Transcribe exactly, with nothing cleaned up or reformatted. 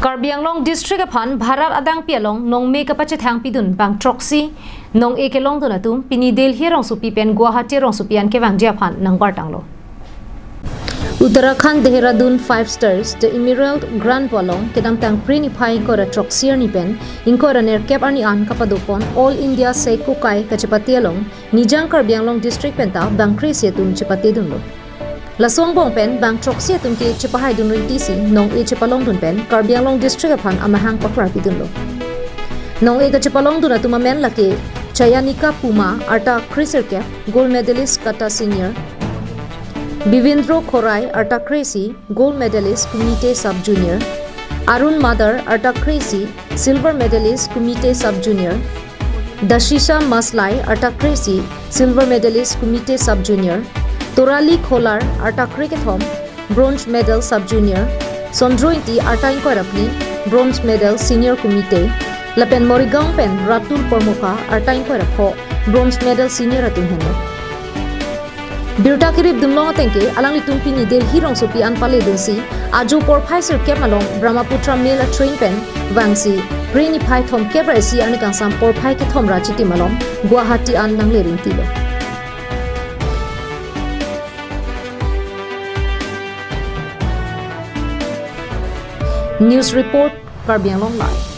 Karbi Anglong District aphan Bharat adangpi along nongme kapachethang pidun bang throksi nong-e kelongdun atum pini Delhi rongsopi pen Guwahati rongsopi an kevangji aphan nangbartanglo. Uttarakhand Dehradun Five Stars The Emerald Grand pu along kedamtang Phre niphai ingkoi ra throksi arni pen ingkoi ra nerkep arni an kapadopon All India Seiko Kai kachepate along Nijang Karbi Anglong District penta bang kre-isi atum chepatedunlo. Laso angbong pen bang throksi atum ke chepahaidun rinti si nong-e chepalongdun pen Karbi Anglong District aphan amahang pakra pidunlo. Nong-e kachepalongdun atum amen lake Chayanika Puma, arta kre-sirkep, gold medalist kata senior, Bivendro Khorai, arta kre-isi, gold medalist kumite sub junior, Arun Madar, arta kre-isi, silver medalist kumite sub junior, Dashisha Maslai, arta kre-isi, silver medalist kumite sub junior, Torali Kholar, arta kre-kethom, bronze medal sub junior, Sondro Ingti, arta ingkoi ra phli, bronze medal senior kumite, lapen Morigaon pen Ratul Pormokha, arta ingkoi ra pho, bronze medal senior atum henlo. Birta keripdunlong atengke alanglitum pini Delhi rongsopi an paledunsi ajo porphai sirkep malom Brahmaputra Mail a train pen vangsi Phre niphai thomkep ra isi arni kangsam porphai kethom ra chitim malom Guwahati an nangle rintilo. News report, Karbi Anglong Live.